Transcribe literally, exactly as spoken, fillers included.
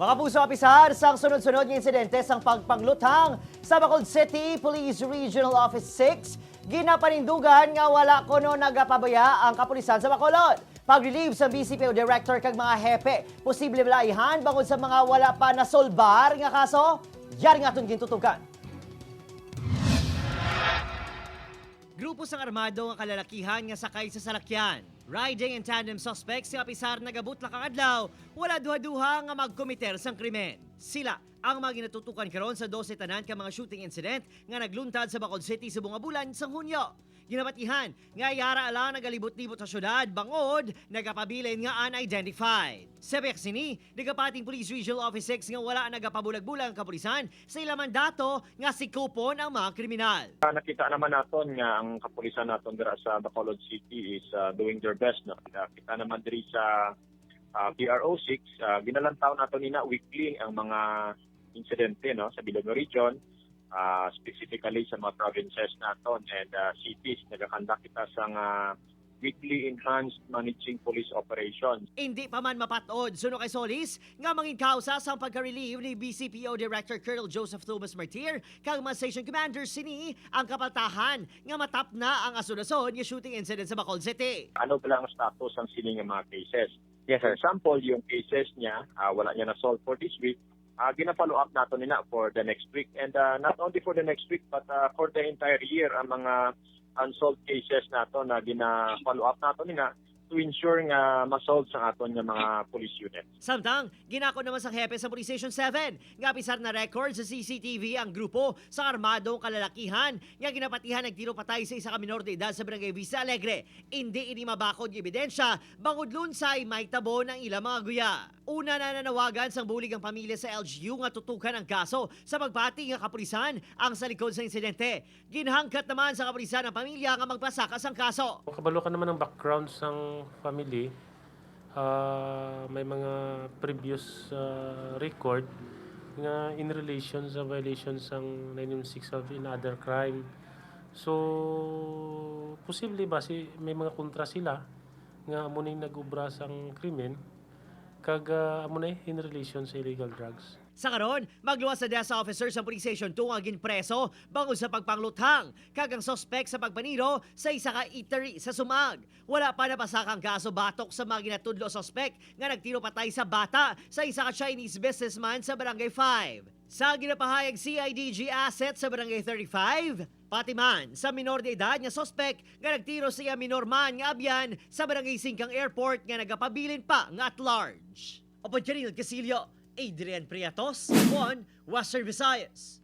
Mga kapuso, apisar, sang sunod-sunod nga insidente sang pagpangluthang sa Bacolod City Police Regional Office six, ginapanindugan nga wala kuno nagapabaya ang kapulisan sa Bacolod. Pag-relieve sa B C P O director kag mga hepe, posible bala ayhan bangod sa mga wala pa nasolbar nga kaso? Yari nga aton gintutukan. Grupo sang armado nga kalalakihan nga sakay sa salakyan, riding in tandem suspects nga apisar nagabutlak ang adlaw, wala duha-duha nga magkomiter sang krimen. Sila ang mga ginatutukan karon sa dose tanan ka mga shooting incident nga nagluntad sa Bacolod City subong nga bulan sang Hunyo. Ginabatihan nga yara lang nagalibot-libot sa syudad bangod nagapabilin nga unidentified. Sa biyak sini, nagapati ang Police Regional Office six nga wala nagapabulag-bulag ang kapulisan sa ila mandato nga sikupon ang mga kriminal. Ah, nakita naman naton nga ang kapulisan naton dira sa Bacolod City is, ah, doing their best, no? Kita, kita naman diri sa, ah, P R O six, ah, ginalantaw naton ina weekly ang mga insidente, no, sa Bilog Region, ah, specifically sa mga provinces naton and, ah, cities. Nagakandak kita sa nga weekly enhanced managing police operations. Indi pa man mapat-od suno kay Solis nga mangin kausa sang pagka-relieve ni B C P O Director Colonel Joseph Thomas Martir kag mga station commanders sini ang kapaltahan nga matapna ang asunod-sunod nga shooting incident sa Bacolod City. Ano ba lang ang status sang sini nga mga cases? Yes, sir. For example, yung cases niya, ah, wala niya na-solve for this week. Ah, gina-follow up nato nina for the next week. And, ah, not only for the next week, but, ah, for the entire year, ang mga unsolved cases nato na gina-follow up nato nina to ensure nga ma-solve sa aton nga mga police unit. Samtang, ginako naman sang hepe sa Police Station seven nga apisar na-record sa C C T V ang grupo sa armadong kalalakihan nga ginapatihan nagtiro patay sa isa ka minor de edad sa Barangay Vista Alegre. Indi ini mabakod nga ebidensya bangod lunsay may tabon ang ilang mga guya. Una na nanawagan sang bulig ang pamilya sa L G U nga tutukan ang kaso sa pagpati nga kapulisan ang sa likod sa insidente. Ginhangkat naman sa kapulisan ang pamilya nga magpasaka sang kaso. Kabalo ka naman ang background sang family. Ah, may mga previous, ah, record nga in relation sa violation sang nine one six of in other crime. So, posible ba si, may mga kontra sila nga amo ning nag-ubra sang krimen, kag, ah, amo na in relation sa illegal drugs. Sa karon, magluwas na desk officer sa Police Station two nga ginpreso bangod sa pagpangluthang kag ang suspek sa pagpaniro sa isa ka eatery sa Sumag. Wala pa napasaka ang kaso batok sa mga ginatudlo suspek nga nagtiro patay sa bata sa isa ka Chinese businessman sa Barangay five. Sa ginapahayag C I D G asset sa Barangay thirty-five, pati man sa minor de edad nga suspek nga nagtiro sa iya minor man nga abyan sa Barangay Singkang Airport nga nagapabilin pa nga at large. Upod kini Casillo, Adrian Priatos, One Western Visayas.